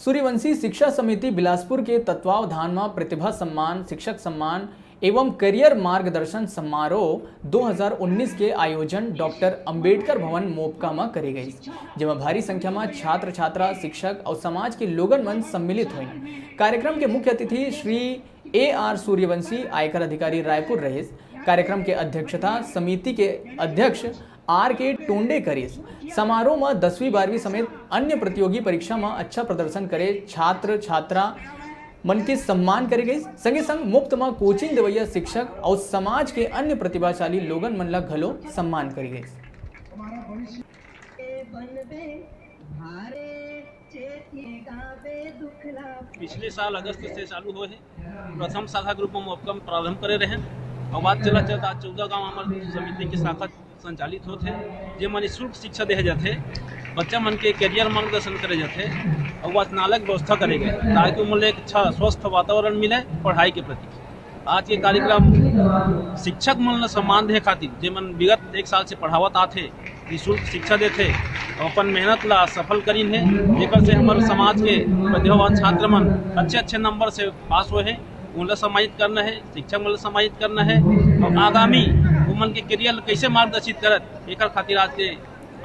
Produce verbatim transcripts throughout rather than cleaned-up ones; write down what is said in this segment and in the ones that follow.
सूर्यवंशी शिक्षा समिति बिलासपुर के तत्वावधान म प्रतिभा सम्मान, शिक्षक सम्मान एवं करियर मार्गदर्शन समारोह दो हज़ार उन्नीस के आयोजन डॉक्टर अंबेडकर भवन मोपका म करे गइस, जेमा भारी संख्या म छात्र छात्रा, शिक्षक अउ समाज के लोगन मन सम्मिलित होइन। कार्यक्रम के मुख्य अतिथि श्री ए आर सूर्यवंशी, आयकर अधिकारी रायपुर रहिस। कार्यक्रम के अध्यक्षता समिति के अध्यक्ष आर के टोंडे करिस। समारोह म दसवीं बारहवीं समेत अन्य प्रतियोगी परीक्षा म अच्छा प्रदर्शन करे छात्र छात्रा मन के सम्मान करे गइस। संगे संग मुफ्त म कोचिंग देवइया शिक्षक अउ समाज के अन्य प्रतिभाशाली लोगन मन ल घलो सम्मान करे गइस। पिछले साल अगस्त से चालू होए हे, प्रथम शाखा के रूप में मोपका म प्रारंभ करे रहे। अउ बात चला चलत आज चौदह गांव हमर समिति के शाखा संचालित होत हे, जेमा निःशुल्क शिक्षा देहे जाथे, बच्चा मन के करियर मार्गदर्शन करे जाथे, अउ वाचनालय के व्यवस्था करे गए, ताकि ओमन ला एक अच्छा स्वस्थ वातावरण मिले पढ़ाई के प्रति। आज के कार्यक्रम शिक्षक मन ला सम्मान देहे खातिर, जेमन विगत एक साल से पढ़ावत आथे, निःशुल्क शिक्षा देथे, अउ अपन मेहनत ला सफल करिन हे, जेकर से हमर समाज के प्रतिभावान छात्र मन अच्छे अच्छे नंबर से पास होए हे। उनला सम्मानित करना हे, शिक्षक मन ला सम्मानित करना हे, अउ आगामी उमन के करियर ला कैसे मार्गदर्शित करत, एकर खातिर आज के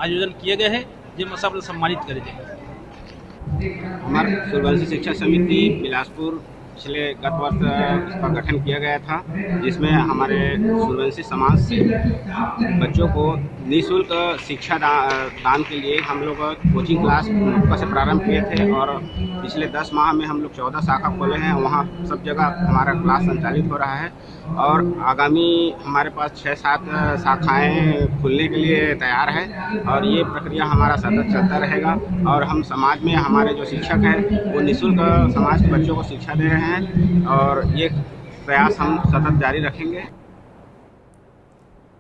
आयोजन किए गए हे, जेमा सब ला सम्मानित करे जाए। हमारे सूर्यवंशी शिक्षा समिति बिलासपुर पिछले गत वर्ष इसका गठन किया गया था, जिसमें हमारे सूर्यवंशी समाज से बच्चों को निःशुल्क शिक्षा दा, दान के लिए हम लोग कोचिंग क्लास मोपका से प्रारंभ किए थे और पिछले दस माह में हम लोग चौदह शाखा खोले हैं। वहाँ सब जगह हमारा क्लास संचालित हो रहा है और आगामी हमारे पास छः सात शाखाएं खुलने के लिए तैयार है और ये प्रक्रिया हमारा सतत चलता रहेगा और हम समाज में हमारे जो शिक्षक हैं, वो निःशुल्क समाज के बच्चों को शिक्षा दे रहे हैं और ये प्रयास हम सतत जारी रखेंगे।